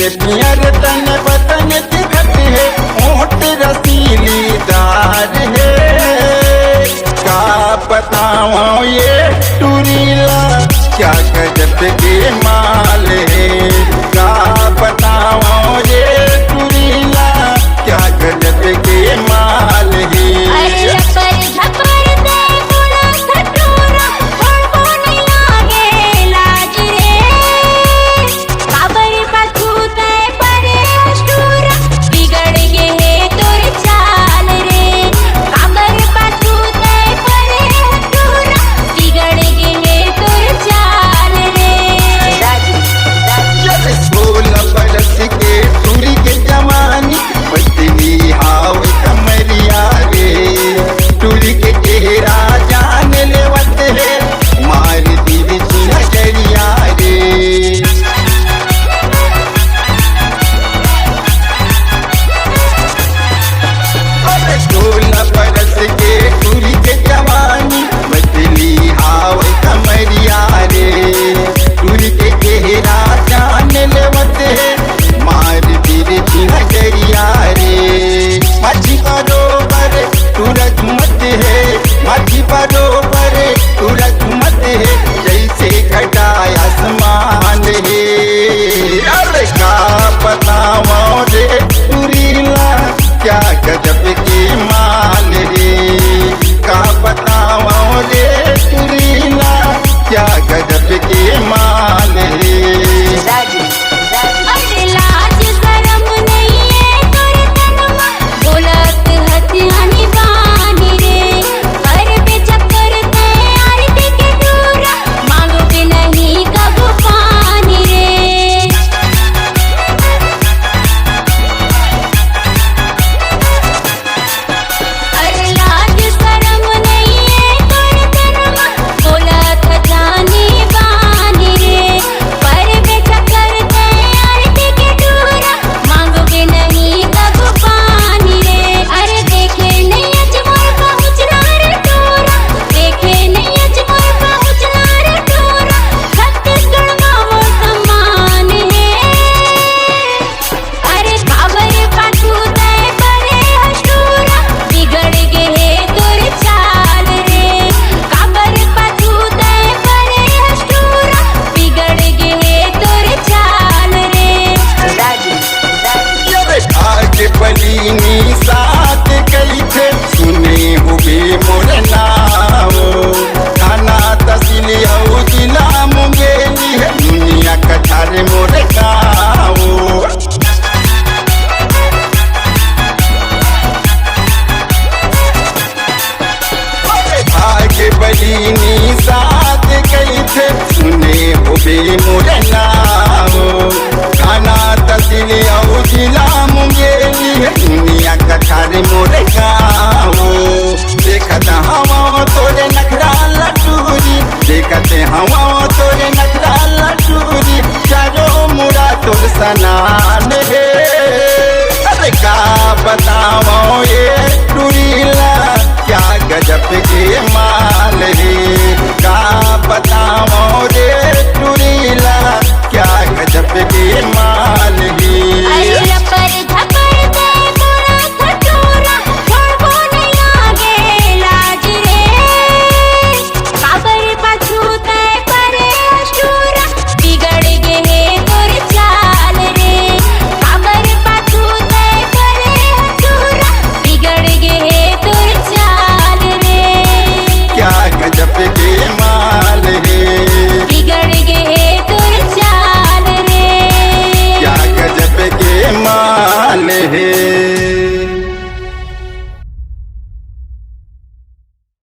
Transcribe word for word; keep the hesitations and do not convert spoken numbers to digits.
पियर तन बदन दिखत हे, ओठ रसीली दार हे। का बतावं ये टुरी ला, क्या गजब के माल हे। का बतावं ये टुरी ला, क्या गजब के माल हे। अरे लपर झपर दे बोला खटोरा, थोड़को नहीं लागे लाज रे। काबर पाछू तै परे हस टूरा, बिगड़ गे हे तोर चाल रे। काबर पाछू तै परे हस टूरा, बिगड़ गे हे तोर चाल रे। जब सोलह बरस के टुरी के जवानी, पतली हाव कमरिया रे। टुरी के चेहरा जान लेवत हे, मार दिही नजरिया रे। अरे सोलह बरस के टुरी के जवानी, पतली हाव कमरिया रे। टुरी के चेहरा जान लेवत हे, मार दिही नजरिया रे। मछी बरोबर टुरा झूमत हे, मछी बरोबर टुरा झूमत हे, जैसे घटा आसमान हे। अरे का बतावं रे टुरी ला, क्या गजब के माल हे। का बतावं रे टुरी ला, क्या गजब के माल हे। अरे लाज शरम नइये तोर तन मा, बोलत हस आनी बानी रे। करबे चक्कर तै आरती के टूरा, मांगबे नहीं कभू पानी रे। अरे लाज शरम नइये तोर तन मा, बोलत हस आनी बानी रे। परबे चक्कर तै आरती के टूरा, मांगबे नहीं कभू पानी रे। अरे देखे नहीं अच मोर पहुँचना रे टूरा, देखे नहीं अच मोर पहुँचना रे टूरा, छत्तीसगढ़ मा मोर सम्मान हे। अरे काबर पाछू तै परे हस टूरा, बिगड़ गे हे तोर चाल रे। काबर पाछू तै परे हस टूरा, बिगड़ गे हे तोर चाल रे। आज बलिनी साथ कहिथे, सुने होबे मोर नाव। थाना तहसील अउ जिला मुंगेली हे, दुनिया कछार मोर गाँव। भाग्य बलिनी साथ कहिथे, सुने होबे मोर नाव। थाना तहसील अउ जिला मुंगेली हे, दुनिया कछार मोर गाँव। देखत हवं तोरे नखरा ला टूरी, देखत हवं तोरे नखरा ला टूरी, चारों मुड़ा तोर सनान हे। अरे का बतावं ये टूरी ला, क्या गजब के माल